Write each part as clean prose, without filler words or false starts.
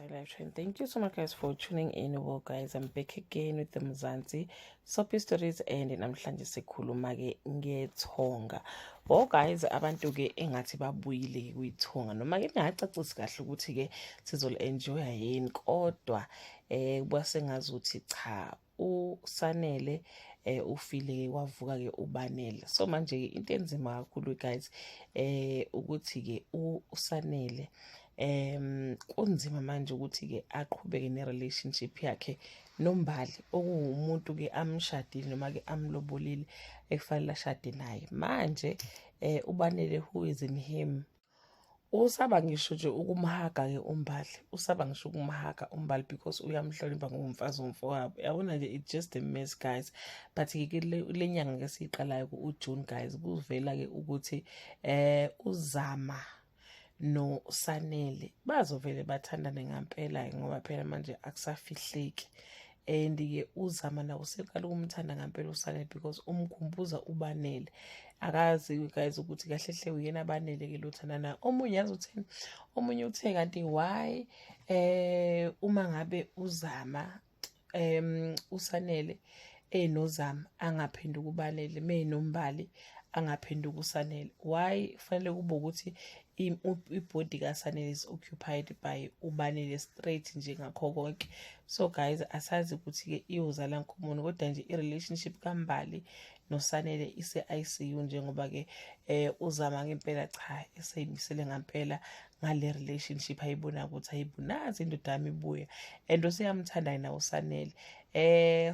Live Trend. Thank you so much, guys, for tuning in. Well, guys, I'm back again with the Mzansi Soapy Stories and namhlanje sikhuluma ke ngethonga. Well, guys, abantu ke engathi babuyile kuyithonga noma ke ngingacacisi kahle ukuthi ke sizol enjoy yini, kodwa kuba sengazuthi cha, uSanele ufile ke, wavuka ke uBanele. So manje ke into enzima kakhulu, guys, ukuthi ke uSanele kunzima manje ukuthi ke aqhubeke ne-relationship yakhe noMbali, okuwumuntu ke amshadile noma ke amlobolile, ekufanele ashade naye. Manje uBanele, who is in him, usaba ngisho nje ukumhaga ke uMbali, usaba ngisho ukumhaga uMbali because uyamhlonipha ngomfazi womfowabo, yabona nje. It's just a mess, guys, but ke le nyanga ke siyiqalayo uJune, guys, kuvela ke ukuthi uZama noSanele bazovele bathandane ngampela, ngoba phela manje akusafihleki. And ke uZama nawo useqala ukumthanda ngampela uSanele because umkhumbuza uBanele. Akazi, guys, ukuthi kahle hle uyena Banele ke lothanda naye. Omunye yazi utheni? Omunye uthe kanti why uma ngabe uZama uSanele enoZama angaphenduka uBanele, menoMbali angaphenduka uSanele? Why kufanele kube ukuthi ibody kaSanele is occupied by uBanele straight nje ngakho konke? So guys, asazi ukuthi-ke iyozala nkomoni, kodwa nje i-relationship kaMbali noSanele ise-ICU, njengoba-ke uzama ngempela cha eseyimisele ngampela ngale relationship, ayibona ukuthi ayibunazi indoda yami ibuya and useyamthanda yena uSanele.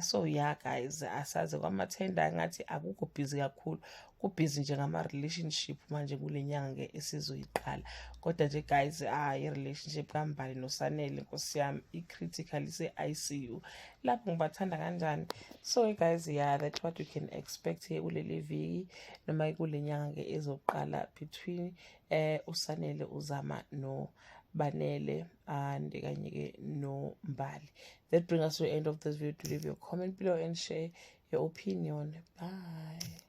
So yeah, guys, asazi kwamathenda, ngathi akukho busy kakhulu, kubhizi nje ngama-relationship manje kule nyanga-ke esizoyiqala. Kodwa nje, guys, ah, i-relationship kaMbali noSanele, nkosi yami, i-critical, ise-ICU lapho. Ngibathanda kanjani! So guys, yeah, that's what you can expect kuleli viki noma kule nyanga-ke ezoqala between uSanele, uZama no Banele and kanye-ke noMbali. That brings us to the end of this video. To leave your comment below and share your opinion. Bye.